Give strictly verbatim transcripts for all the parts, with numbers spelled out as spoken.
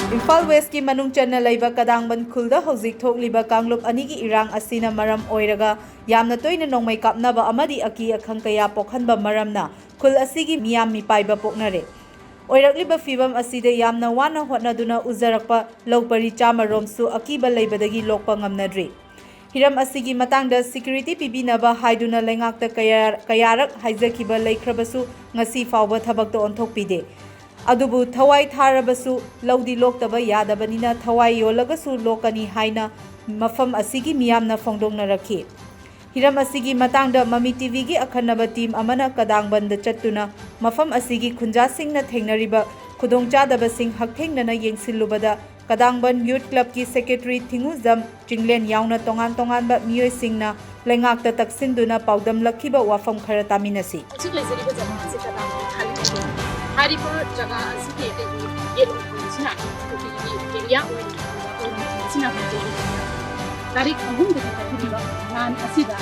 ꯏꯝꯐꯥꯜ ꯋꯦꯁꯀꯤ ꯃꯅꯨꯡ ꯆꯟꯅ ꯂꯩꯕ ꯀꯗꯥꯡꯕꯟ ꯈꯨꯜꯗ ꯍꯧꯖꯤꯛ ꯊꯣꯛꯂꯤꯕ ꯀꯥꯡꯂꯨꯞ ꯑꯅꯤꯒꯤ ꯏꯔꯥꯡ ꯑꯁꯤꯅ ꯃꯔꯝ ꯑꯣꯏꯔꯒ ꯌꯥꯝꯅ ꯇꯣꯏꯅ ꯅꯣꯡꯃꯩ ꯀꯥꯞꯅꯕ ꯑꯃꯗꯤ ꯑꯀꯤ ꯑꯈꯪ ꯀꯌꯥ ꯄꯣꯛꯍꯟꯕ ꯃꯔꯝꯅ ꯈꯨꯜ ꯑꯁꯤꯒꯤ ꯃꯤꯌꯥꯝ ꯃꯤꯄꯥꯏꯕ ꯄꯣꯛꯅꯔꯦ꯫ ꯑꯣꯏꯔꯛꯂꯤꯕ ꯐꯤꯕꯝ ꯑꯁꯤꯗ ꯌꯥꯝꯅ ꯋꯥꯅ ꯍꯣꯠꯅꯗꯨꯅ ꯎꯖꯔꯛꯄ ꯂꯧ ꯄꯔꯤ ꯆꯥꯝꯃꯔꯣꯝꯁꯨ ꯑꯀꯤꯕ ꯂꯩꯕꯗꯒꯤ ꯂꯣꯛꯄ ꯉꯝꯅꯗ꯭ꯔꯤ꯫ ꯍꯤꯔꯝ ꯑꯁꯤꯒꯤ ꯃꯇꯥꯡꯗ ꯁꯤꯀ꯭ꯌꯨꯔꯤꯇꯤ ꯄꯤꯕꯤꯅꯕ ꯍꯥꯏꯗꯨꯅ ꯂꯩꯉꯥꯛꯇ ꯀꯌꯥ-, ꯀꯌꯥꯔꯛ ꯍꯥꯏꯖꯈꯤꯕ ꯂꯩꯈ꯭ꯔꯕꯁꯨ ꯉꯁꯤ ꯐꯥꯎꯕ ꯊꯕꯛꯇ ꯑꯣꯟꯊꯣꯛꯄꯤꯗꯦ꯫ ꯑꯗꯨꯕꯨ ꯊꯋꯥꯏ ꯊꯥꯔꯕꯁꯨ ꯂꯧꯗꯤ ꯂꯣꯛꯇꯕ ꯌꯥꯗꯕꯅꯤꯅ ꯊꯋꯥꯏ ꯌꯣꯜꯂꯒꯁꯨ ꯂꯣꯛꯀꯅꯤ ꯍꯥꯏꯅ ꯃꯐꯝ ꯑꯁꯤꯒꯤ ꯃꯤꯌꯥꯝꯅ ꯐꯣꯡꯗꯣꯛꯅꯔꯛꯈꯤ꯫ ꯍꯤꯔꯝ ꯑꯁꯤꯒꯤ ꯃꯇꯥꯡꯗ ꯃꯃꯤ ꯇꯤꯚꯤꯒꯤ ꯑꯈꯟꯅꯕ ꯇꯤꯝ ꯑꯃꯅ ꯀꯗꯥꯡꯕꯟꯗ ꯆꯠꯇꯨꯅ ꯃꯐꯝ ꯑꯁꯤꯒꯤ ꯈꯨꯟꯖꯥꯁꯤꯡꯅ ꯊꯦꯡꯅꯔꯤꯕ ꯈꯨꯗꯣꯡꯆꯥꯗꯕꯁꯤꯡ ꯍꯛꯊꯦꯡꯅꯅ ꯌꯦꯡꯁꯤꯜꯂꯨꯕꯗ ꯀꯗꯥꯡꯕꯟ ꯌꯨꯠ ꯀ꯭ꯂꯕꯀꯤ ꯁꯦꯀ꯭ꯔꯦꯇꯔꯤ ꯊꯤꯡꯉꯨꯖꯝ ꯆꯤꯡꯂꯦꯟ ꯌꯥꯎꯅ ꯇꯣꯉꯥꯟ ꯇꯣꯉꯥꯟꯕ ꯃꯤꯑꯣꯏꯁꯤꯡꯅ ꯂꯩꯉꯥꯛꯇ ꯇꯛꯁꯤꯟꯗꯨꯅ ꯄꯥꯎꯗꯝꯂꯛꯈꯤꯕ ꯋꯥꯐꯝ ꯈꯔ ꯇꯥꯃꯤꯟꯅꯁꯤ꯫ ꯍꯧꯖꯤꯛ ꯂꯩꯖꯔꯤꯕ ꯖꯒꯥ ꯑꯁꯤ ꯀꯗꯥꯡꯕꯟ ꯈꯥꯂꯤꯀꯣꯠꯅꯤ꯫ ꯍꯥꯏꯔꯤꯕ ꯖꯒꯥ ꯑꯁꯤꯒꯤ ꯑꯩꯈꯣꯏꯒꯤ ꯌꯦꯠꯂꯣꯝ ꯊꯪꯕꯁꯤꯅ ꯑꯩꯈꯣꯏꯒꯤ ꯑꯦꯔꯤꯌꯥ ꯑꯣꯏꯔꯤꯕ ꯑꯣꯏꯔꯣꯝ ꯊꯪꯕꯁꯤꯅ ꯍꯧꯖꯤꯛ ꯇꯥꯔꯤꯛ ꯑꯍꯨꯝꯗꯒꯤ ꯍꯧꯈꯤꯕ ꯂꯥꯟ ꯑꯁꯤꯗ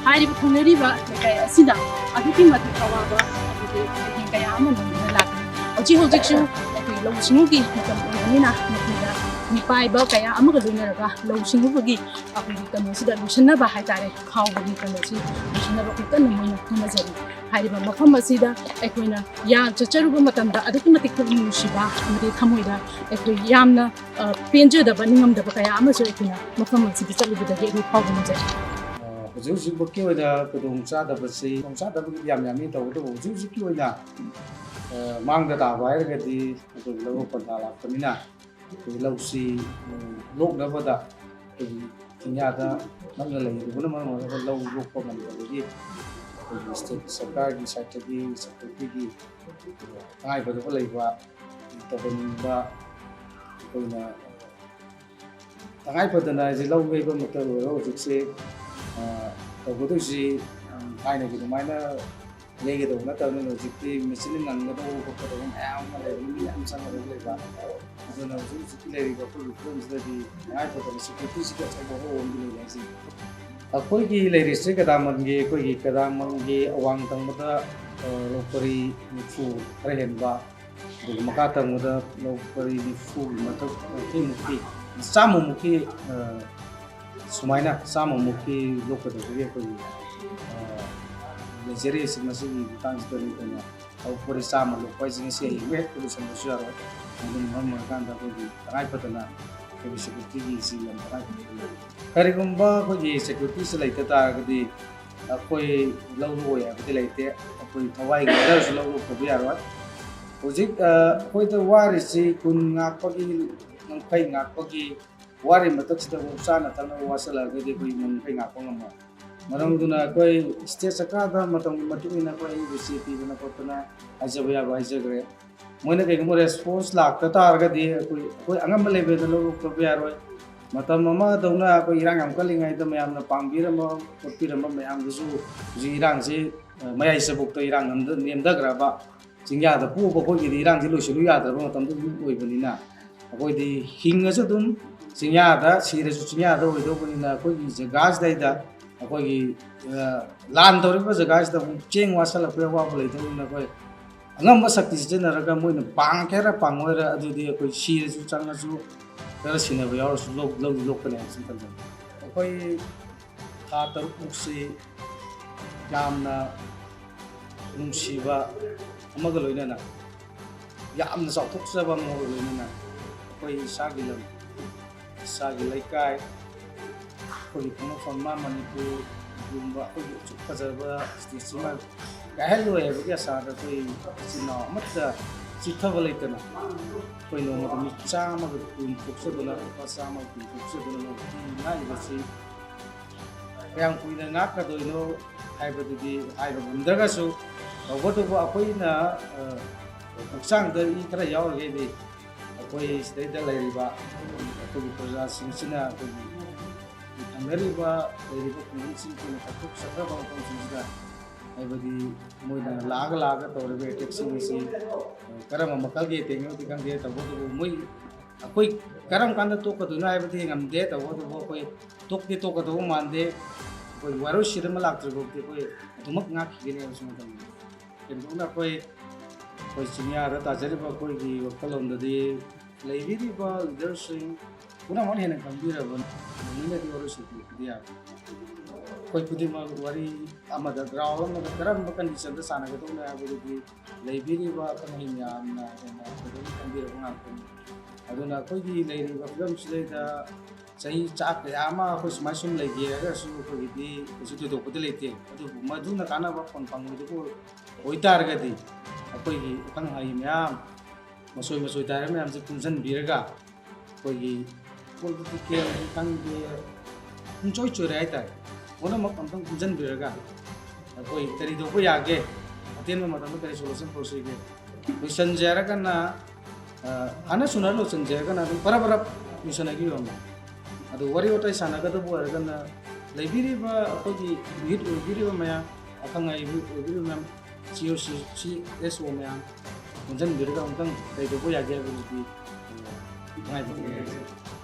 ꯍꯥꯏꯔꯤꯕ ꯊꯪꯅꯔꯤꯕ ꯂꯩꯀꯥꯏ ꯑꯁꯤꯗ ꯑꯗꯨꯛꯀꯤ ꯃꯇꯤꯛ ꯑꯋꯥꯕ ꯑꯗꯨꯗꯤ ꯑꯍꯤꯡ ꯀꯌꯥ ꯑꯃ ꯅꯪꯗꯨꯅ ꯂꯥꯛꯂꯤ꯫ ꯍꯧꯖꯤꯛ ꯍꯧꯖꯤꯛꯁꯨ ꯑꯩꯈꯣꯏ ꯂꯧꯎ ꯁꯤꯡꯎꯒꯤ ꯃꯇꯝ ꯑꯣꯏꯕꯅꯤꯅ ꯃꯈꯣꯏꯗ ꯃꯤꯄꯥꯏꯕ ꯀꯌꯥ ꯑꯃꯒ ꯂꯣꯏꯅꯔꯒ ꯂꯧꯎ ꯁꯤꯡꯎꯕꯒꯤ ꯑꯩꯈꯣꯏꯒꯤ ꯀꯩꯅꯣꯁꯤꯗ ꯂꯣꯏꯁꯤꯟꯅꯕ ꯍꯥꯏꯇꯥꯔꯦ, ꯈꯥꯎꯕꯒꯤ ꯀꯩꯅꯣꯁꯤ ꯂꯣꯏꯁꯤꯟꯅꯕ ꯑꯩꯈꯣꯏ ꯀꯟꯅ ꯃꯣꯏꯅ ꯍꯣꯠꯅꯖꯔꯤ꯫ ꯍꯥꯏꯔꯤꯕ ꯃꯐꯝ ꯑꯁꯤꯗ ꯑꯩꯈꯣꯏꯅ ꯌꯥ ꯆꯠꯆꯔꯨꯕ ꯃꯇꯝꯗ ꯑꯗꯨꯛꯀꯤ ꯃꯇꯤꯛ ꯄꯨꯛꯅꯤꯡ ꯅꯨꯡꯁꯤꯕ ꯑꯃꯗꯤ ꯊꯃꯣꯏꯗ ꯑꯩꯈꯣꯏ ꯌꯥꯝꯅ, ꯑ, ꯄꯦꯟꯖꯗꯕ, ꯅꯤꯡꯉꯝꯗꯕ ꯀꯌꯥ ꯑꯃꯁꯨ ꯑꯩꯈꯣꯏꯅ ꯃꯐꯝ ꯑꯁꯤꯗ ꯆꯠꯂꯨꯕꯗꯒꯤ ꯑꯩꯈꯣꯏ ꯐꯥꯎꯕ ꯉꯝꯖꯩ꯫ ꯑ, ꯍꯧꯖꯤꯛ ꯍꯧꯖꯤꯛꯃꯛꯀꯤ ꯑꯣꯏꯅ ꯈꯨꯗꯣꯡꯆꯥꯗꯕꯁꯤ, ꯈꯨꯗꯣꯡꯆꯥꯗꯕꯒꯤꯗꯤ ꯌꯥꯝ ꯌꯥꯝꯃꯤ, ꯇꯧꯕꯇꯕꯨ ꯍꯧꯖꯤꯛ ꯍꯧꯖꯤꯛꯀꯤ ꯑꯣꯏꯅ, ꯑ, ꯃꯥꯡꯗ ꯇꯥꯕ ꯍꯥꯏꯔꯒꯗꯤ ꯑꯩꯈꯣꯏꯒꯤ ꯂꯧꯔꯣꯛ ꯄꯟꯊꯥ ꯂꯥꯛꯄꯅꯤꯅ ꯑꯩꯈꯣꯏꯒꯤ ꯂꯧꯁꯤ, ꯎꯝ, ꯂꯣꯛꯅꯕꯗ ꯑꯩꯈꯣꯏꯒꯤ ꯆꯤꯡꯌꯥꯗ ꯅꯛꯅ ꯂꯩꯔꯨꯕꯅ ꯃꯔꯝ ꯑꯣꯏꯔꯒ ꯂꯧ ꯂꯣꯛꯄ ꯉꯝꯗꯕꯒꯤ ꯑꯩꯈꯣꯏꯒꯤ ꯁ꯭ꯇꯦꯠ ꯁꯔꯀꯥꯔꯒꯤ ꯁꯥꯏꯠꯇꯒꯤ, ꯁꯦꯀ꯭ꯌꯨꯔꯤꯇꯤꯒꯤ ꯇꯉꯥꯏꯐꯗꯕ ꯂꯩꯕ, ꯇꯧꯍꯟꯅꯤꯡꯕ, ꯑꯩꯈꯣꯏꯅ ꯇꯉꯥꯏꯐꯗꯅ ꯍꯥꯏꯁꯦ ꯂꯧ ꯌꯩꯕꯃꯛꯇ ꯑꯣꯏꯔꯣ, ꯍꯧꯖꯤꯛꯁꯦ, ꯑ, ꯇꯧꯒꯗꯣꯏꯁꯤ, ꯎꯝ, ꯊꯥꯏꯅꯒꯤ ꯑꯗꯨꯃꯥꯏꯅ ꯌꯩꯒꯗꯧꯕ ꯅꯠꯇꯕꯅꯤꯅ ꯍꯧꯖꯤꯛꯇꯤ ꯃꯦꯆꯤꯟꯅ ꯅꯪꯒꯗꯧꯕ ꯈꯣꯠꯀꯗꯧꯕ ꯃꯌꯥꯝ ꯑꯃ ꯂꯩꯕꯅꯤ, ꯃꯤ ꯌꯥꯝ ꯆꯪꯒꯗꯧꯕ ꯂꯩꯕ꯫ ꯑꯗꯨꯅ ꯍꯧꯖꯤꯛ ꯍꯧꯖꯤꯛꯀꯤ ꯂꯩꯔꯤꯕ ꯑꯩꯈꯣꯏꯒꯤ ꯐꯤꯕꯝꯁꯤꯗꯗꯤ ꯇꯉꯥꯏꯐꯗꯅ ꯁꯦꯀ꯭ꯌꯨꯔꯤꯇꯤꯁꯤꯗꯤ ꯑꯆꯧꯕ ꯑꯍꯣꯕ ꯑꯃꯗꯤ ꯂꯩꯔꯦ ꯍꯥꯏꯁꯦ꯫ ꯑꯩꯈꯣꯏꯒꯤ ꯂꯩꯔꯤꯁꯦ ꯀꯗꯥꯃꯟꯒꯤ, ꯑꯩꯈꯣꯏꯒꯤ ꯀꯗꯥꯃꯟꯒꯤ ꯑꯋꯥꯡ ꯊꯪꯕꯗ, ꯑ, ꯂꯧ ꯄꯔꯤ ꯅꯤꯐꯨ ꯈꯔ ꯍꯦꯟꯕ, ꯑꯗꯨꯒ ꯃꯈꯥ ꯊꯪꯕꯗ ꯂꯧ ꯄꯔꯤ ꯅꯤꯐꯨꯒꯤ ꯃꯊꯛ, ꯌꯥꯡꯈꯩꯃꯨꯛꯀꯤ, ꯆꯥꯝꯃꯃꯨꯛꯀꯤ, ꯑ, ꯁꯨꯃꯥꯏꯅ ꯆꯥꯝꯃꯃꯨꯛꯀꯤ ꯂꯣꯛꯀꯗꯕꯒꯤ ꯑꯩꯈꯣꯏꯒꯤ, ꯑ, ꯂꯩꯖꯔꯤꯁꯤ꯫ ꯃꯁꯤꯒꯤ ꯃꯇꯥꯡꯁꯤꯗ ꯑꯩꯈꯣꯏꯅ ꯂꯧ ꯄꯔꯤ ꯆꯥꯝꯃ ꯂꯣꯛꯄ ꯍꯥꯏꯁꯤ ꯉꯁꯤ ꯍꯌꯦꯡ ꯍꯦꯛꯇ ꯂꯣꯏꯁꯤꯟꯕꯁꯨ ꯌꯥꯔꯣꯏ꯫ ꯑꯗꯨꯅ ꯃꯔꯝ ꯑꯣꯏꯔꯀꯥꯟꯗ ꯑꯩꯈꯣꯏꯒꯤ ꯇꯉꯥꯏ ꯐꯗꯅ ꯑꯩꯈꯣꯏꯒꯤ ꯁꯦꯀ꯭ꯌꯨꯔꯤꯇꯤꯒꯤꯁꯤ ꯌꯥꯝ ꯇꯉꯥꯏ ꯐꯗꯦ꯫ ꯀꯔꯤꯒꯨꯝꯕ ꯑꯩꯈꯣꯏꯒꯤ ꯁꯦꯀ꯭ꯌꯨꯔꯤꯇꯤꯁꯤ ꯂꯩꯇ ꯇꯥꯔꯒꯗꯤ ꯑꯩꯈꯣꯏ ꯂꯧ ꯂꯣꯛꯑꯣꯏ ꯍꯥꯏꯕꯗꯤ ꯂꯩꯇꯦ꯫ ꯑꯩꯈꯣꯏ ꯊꯋꯥꯏꯒꯤ ꯂꯩꯔꯁꯨ ꯂꯧ ꯂꯣꯛꯇꯕ ꯌꯥꯔꯣꯏ꯫ ꯍꯧꯖꯤꯛ, ꯑ, ꯑꯩꯈꯣꯏꯗ ꯋꯥꯔꯤꯁꯤ ꯀꯨꯟ ꯉꯥꯛꯄꯒꯤ, ꯌꯥꯡꯈꯩ ꯉꯥꯛꯄꯒꯤ ꯋꯥꯔꯤ ꯃꯊꯛꯁꯤꯗ ꯑꯃꯨꯛ ꯆꯥꯅ ꯊꯛꯅꯕ ꯋꯥꯠꯁꯤꯜꯂꯛꯑꯒꯗꯤ ꯑꯩꯈꯣꯏ ꯌꯥꯡꯈꯩ ꯉꯥꯛꯄ ꯉꯝꯃꯣꯏ꯫ ꯃꯔꯝ ꯑꯗꯨꯅ ꯑꯩꯈꯣꯏ ꯁ꯭ꯇꯦꯠ ꯁꯔꯀꯥꯔꯗ ꯃꯇꯝꯒꯤ ꯃꯇꯨꯡ ꯏꯟꯅ ꯑꯩꯈꯣꯏ ꯑꯌꯨꯛ ꯆꯦ ꯄꯤꯗꯅ ꯈꯣꯠꯇꯅ ꯍꯥꯏꯖꯕ ꯌꯥꯕ ꯍꯥꯏꯖꯈ꯭ꯔꯦ꯫ ꯃꯣꯏꯅ ꯀꯩꯒꯨꯝꯕ ꯔꯦꯁꯄꯣꯟꯁ ꯂꯥꯛꯇ ꯇꯥꯔꯒꯗꯤ ꯑꯩꯈꯣꯏ, ꯑꯩꯈꯣꯏ ꯑꯉꯝꯕ ꯂꯦꯚꯦꯜꯗ ꯂꯧꯔꯛꯇꯕ ꯌꯥꯔꯣꯏ꯫ ꯃꯇꯝ ꯑꯃꯗꯧꯅ ꯑꯩꯈꯣꯏ ꯏꯔꯥꯡ ꯌꯥꯝ ꯀꯜꯂꯤꯉꯩꯗ ꯃꯌꯥꯝꯅ ꯄꯥꯝꯕꯤꯔꯝꯕ ꯈꯣꯠꯄꯤꯔꯝꯕ ꯃꯌꯥꯝꯗꯨꯁꯨ ꯍꯧꯖꯤꯛ ꯏꯔꯥꯡꯁꯤ, ꯑ, ꯃꯌꯥꯏ ꯆꯕꯨꯛꯇ ꯏꯔꯥꯡ ꯅꯦꯝꯗ-, ꯅꯦꯝꯊꯈ꯭ꯔꯕ꯫ ꯆꯤꯡꯌꯥꯗ ꯄꯣꯛꯄ ꯑꯩꯈꯣꯏꯒꯤꯗꯤ ꯏꯔꯥꯡꯁꯤ ꯂꯣꯏꯁꯤꯜꯂꯨ ꯌꯥꯗ꯭ꯔꯕ ꯃꯇꯝꯗ ꯑꯗꯨꯝ ꯑꯣꯏꯕꯅꯤꯅ, ꯑꯩꯈꯣꯏꯗꯤ ꯍꯤꯡꯉꯁꯨ ꯑꯗꯨꯝ ꯆꯤꯡꯌꯥꯗ, ꯁꯤꯔꯁꯨ ꯆꯤꯡꯌꯥꯗ ꯑꯣꯏꯗꯧꯕꯅꯤꯅ, ꯑꯩꯈꯣꯏꯒꯤ ꯖꯒꯥꯁꯤꯗꯩꯗ ꯑꯩꯈꯣꯏꯒꯤ, ꯑ, ꯂꯥꯟ ꯇꯧꯔꯤꯕ ꯖꯒꯥꯁꯤꯗ ꯑꯃꯨꯛ ꯆꯦꯡ ꯋꯥꯠꯁꯜꯂꯛꯄꯒꯤ ꯑꯋꯥꯕ ꯂꯩꯗꯧꯅꯤꯅ, ꯑꯩꯈꯣꯏ ꯑꯉꯝꯕ ꯁꯛꯇꯤ ꯁꯤꯖꯤꯟꯅꯔꯒ ꯃꯣꯏꯅ ꯄꯥꯡꯒꯦꯔꯥ ꯄꯥꯡꯉꯣꯏꯔꯥ, ꯑꯗꯨꯗꯤ ꯑꯩꯈꯣꯏ ꯁꯤꯔꯁꯨ ꯆꯪꯉꯁꯨ ꯈꯔ ꯁꯤꯟꯅꯕ ꯌꯥꯎꯔꯁꯨ ꯂꯧ-, ꯂꯧꯗꯤ ꯂꯣꯛꯀꯅꯤ ꯍꯥꯏꯅ ꯁꯨꯝ ꯈꯟꯖꯩ꯫ ꯑꯩꯈꯣꯏ ꯊꯥ ꯇꯔꯨꯛꯃꯨꯛꯁꯤ ꯌꯥꯝꯅ ꯅꯨꯡꯁꯤꯕ ꯑꯃꯒ ꯂꯣꯏꯅꯅ, ꯌꯥꯝꯅ ꯆꯥꯎꯊꯣꯛꯆꯕ ꯑꯃꯒ ꯂꯣꯏꯅꯅ ꯑꯩꯈꯣꯏ ꯏꯁꯥꯒꯤ ꯂꯝ, ꯏꯁꯥꯒꯤ ꯂꯩꯀꯥꯏ, ꯑꯩꯈꯣꯏꯒꯤ ꯄꯣꯛꯅꯐꯝ ꯏꯃꯥ ꯃꯅꯤꯄꯨꯔꯒꯨꯝꯕ ꯑꯩꯈꯣꯏꯒꯤ ꯑꯁꯨꯛ ꯐꯖꯕ ꯁ꯭ꯇꯦꯠꯁꯤꯃ ꯀꯥꯏꯍꯜꯂꯣꯏ ꯍꯥꯏꯕꯒꯤ ꯑꯁꯥꯗ ꯑꯩꯈꯣꯏ ꯏꯆꯤꯟ ꯏꯅꯥꯎ ꯑꯃꯠꯇ ꯆꯤꯠꯊꯕ ꯂꯩꯇꯅ ꯑꯩꯈꯣꯏ ꯅꯣꯡꯃꯗ ꯃꯤ ꯆꯥꯝꯃꯒ ꯀꯨꯟ ꯊꯣꯛꯆꯗꯨꯅ, ꯂꯨꯄꯥ ꯆꯥꯝꯃꯒ ꯀꯨꯟ ꯊꯣꯛꯆꯗꯨꯅ ꯅꯣꯡꯃꯗꯤ ꯉꯥꯛꯏꯕꯁꯤ ꯀꯌꯥꯝ ꯀꯨꯏꯅ ꯉꯥꯛꯀꯗꯣꯏꯅꯣ ꯍꯥꯏꯕꯗꯨꯗꯤ ꯍꯥꯏꯕ ꯉꯝꯗ꯭ꯔꯒꯁꯨ, ꯇꯧꯕꯇꯕꯨ ꯑꯩꯈꯣꯏꯅ, ꯑ, ꯍꯛꯆꯥꯡꯗ ꯏ ꯈꯔ ꯌꯥꯎꯔꯒꯗꯤ ꯑꯩꯈꯣꯏ ꯁꯤꯗꯩꯗ ꯂꯩꯔꯤꯕ ꯑꯩꯈꯣꯏꯒꯤ ꯄ꯭ꯔꯖꯥꯁꯤꯡꯁꯤꯅ ꯑꯩꯈꯣꯏꯒꯤ ꯊꯪꯅꯔꯤꯕ ꯂꯩꯔꯤꯕ ꯈꯨꯡꯒꯪꯁꯤꯡ ꯑꯩꯈꯣꯏꯅ ꯆꯠꯊꯣꯛ ꯆꯠꯊꯕ ꯃꯐꯝꯁꯤꯡꯁꯤꯗ, ꯍꯥꯏꯕꯗꯤ ꯃꯣꯏꯅ ꯂꯥꯛꯑꯒ ꯂꯥꯛꯑꯒ ꯇꯧꯔꯤꯕ ꯑꯦꯇꯦꯛꯁꯤꯡ ꯑꯁꯤ ꯀꯔꯝꯕ ꯃꯈꯜꯒꯤ ꯑꯦꯇꯦꯛꯅꯣꯗꯤ ꯈꯪꯗꯦ, ꯇꯧꯕꯇꯕꯨ ꯃꯣꯏ ꯑꯩꯈꯣꯏ ꯀꯔꯝ ꯀꯥꯟꯗ ꯇꯣꯛꯀꯗꯣꯏꯅꯣ ꯍꯥꯏꯕꯗꯤ ꯉꯝꯗꯦ, ꯇꯧꯕꯇꯕꯨ ꯑꯩꯈꯣꯏ ꯇꯣꯛꯇꯤ ꯇꯣꯛꯀꯗꯧꯕ ꯃꯥꯟꯗꯦ꯫ ꯑꯩꯈꯣꯏ ꯋꯥꯔꯣꯏꯁꯤꯠ ꯑꯃ ꯂꯥꯛꯇ꯭ꯔꯤ ꯐꯥꯎꯗꯤ ꯑꯩꯈꯣꯏ ꯑꯗꯨꯃꯛ ꯉꯥꯛꯈꯤꯒꯅꯤ ꯍꯥꯏꯕꯁꯤꯃ ꯊꯝꯖꯒꯦ꯫ ꯍꯦꯟꯗꯣꯛꯅ ꯑꯩꯈꯣꯏ ꯑꯩꯈꯣꯏ ꯆꯤꯡꯌꯥꯗ ꯇꯥꯖꯔꯤꯕ ꯑꯩꯈꯣꯏꯒꯤ ꯋꯥꯈꯜꯂꯣꯟꯗꯗꯤ ꯂꯩꯕꯤꯔꯤꯕ ꯂꯤꯗꯔꯁꯤꯡ ꯄꯨꯝꯅꯃꯛꯅ ꯍꯦꯟꯅ ꯈꯪꯕꯤꯔꯕꯅꯤ꯫ ꯃꯤꯅꯗꯤ ꯋꯥꯔꯣꯏ ꯁꯤꯟꯕꯤꯔꯛꯄꯗꯤ ꯌꯥꯔꯣꯏ꯫ ꯑꯩꯈꯣꯏ ꯈꯨꯗꯤꯡꯃꯛ ꯋꯥꯔꯤ ꯑꯃꯗ, ꯒ꯭ꯔꯥꯎꯟ ꯑꯃꯗ ꯀꯔꯝꯕ ꯀꯟꯗꯤꯁꯟꯗ ꯁꯥꯟꯅꯒꯗꯧꯅꯣ ꯍꯥꯏꯕꯗꯨꯗꯤ ꯂꯩꯕꯤꯔꯤꯕ ꯑꯈꯪ ꯑꯍꯩ ꯃꯌꯥꯝꯅ ꯍꯦꯟꯅ ꯐꯖꯅ ꯈꯪꯕꯤꯔꯕ ꯉꯥꯛꯇꯅꯤ꯫ ꯑꯗꯨꯅ ꯑꯩꯈꯣꯏꯒꯤ ꯂꯩꯔꯤꯕ ꯐꯤꯕꯝꯁꯤꯗꯩꯗ ꯆꯍꯤ ꯆꯥ ꯀꯌꯥ ꯑꯃ ꯑꯩꯈꯣꯏ ꯁꯨꯃꯥꯏꯅ ꯁꯨꯝ ꯂꯩꯒꯦ ꯍꯥꯏꯔꯒꯁꯨ ꯑꯩꯈꯣꯏꯒꯤꯗꯤ ꯀꯩꯁꯨ ꯊꯣꯏꯗꯣꯛꯄꯗꯤ ꯂꯩꯇꯦ꯫ ꯑꯗꯨꯕꯨ ꯃꯗꯨꯅ ꯀꯥꯟꯅꯕ ꯐꯣꯟ ꯐꯪꯉꯣꯏꯗꯕ ꯑꯣꯏꯇꯥꯔꯒꯗꯤ ꯑꯩꯈꯣꯏꯒꯤ ꯑꯈꯪ ꯑꯍꯩ ꯃꯌꯥꯝ, ꯃꯆꯣꯏ ꯃꯆꯣꯏ ꯇꯥꯔꯕ ꯃꯌꯥꯝꯁꯦ ꯄꯨꯟꯁꯤꯟꯕꯤꯔꯒ ꯑꯩꯈꯣꯏꯒꯤ ꯄꯣꯂꯤꯇꯤꯀꯦꯜꯒꯤ ꯈꯪꯗꯦ, ꯄꯨꯡꯆꯣꯏ ꯆꯣꯏꯔꯦ ꯍꯥꯏꯇꯥꯔꯦ꯫ ꯄꯨꯝꯅꯃꯛ ꯑꯝꯇꯪ ꯄꯨꯟꯁꯤꯟꯕꯤꯔꯒ ꯑꯩꯈꯣꯏ ꯀꯔꯤ ꯇꯧꯕ ꯌꯥꯒꯦ, ꯑꯇꯦꯟꯕ ꯃꯇꯝꯗ ꯀꯔꯤ ꯁꯣꯂꯨꯁꯟ ꯄꯨꯔꯛꯁꯤꯒꯦ, ꯂꯣꯏꯁꯟꯖꯦ ꯍꯥꯏꯔꯒꯅ, ꯑ, ꯍꯥꯟꯅ ꯁꯨꯅ ꯂꯣꯏꯁꯟꯖꯦ ꯍꯥꯏꯔꯒꯅ ꯑꯗꯨꯝ ꯕꯔꯞ ꯕꯔꯞ ꯂꯣꯏꯁꯟꯅꯈꯤꯕ ꯑꯃ꯫ ꯑꯗꯨ ꯋꯥꯔꯤ ꯋꯥꯇꯥꯏ ꯁꯥꯟꯅꯒꯗꯕ ꯑꯣꯏꯔꯒꯅ ꯂꯩꯕꯤꯔꯤꯕ ꯑꯩꯈꯣꯏꯒꯤ ꯌꯨꯠ ꯑꯣꯏꯕꯤꯔꯤꯕ ꯃꯌꯥꯝ, ꯑꯈꯪ ꯑꯍꯩ ꯑꯣꯏꯕꯤꯔꯤꯕ ꯃꯌꯥꯝ, ꯁꯤ ꯑꯣ ꯁꯤ, ꯁꯤ ꯑꯦꯁ ꯑꯣ ꯃꯌꯥꯝ ꯄꯨꯟꯁꯤꯟꯕꯤꯔꯒ ꯑꯃꯨꯛꯇꯪ ꯀꯩꯗꯧꯕ ꯌꯥꯒꯦ ꯍꯥꯏꯕꯗꯨꯗꯤ, ꯑ, ꯇꯉꯥꯏ ꯐꯗꯦ꯫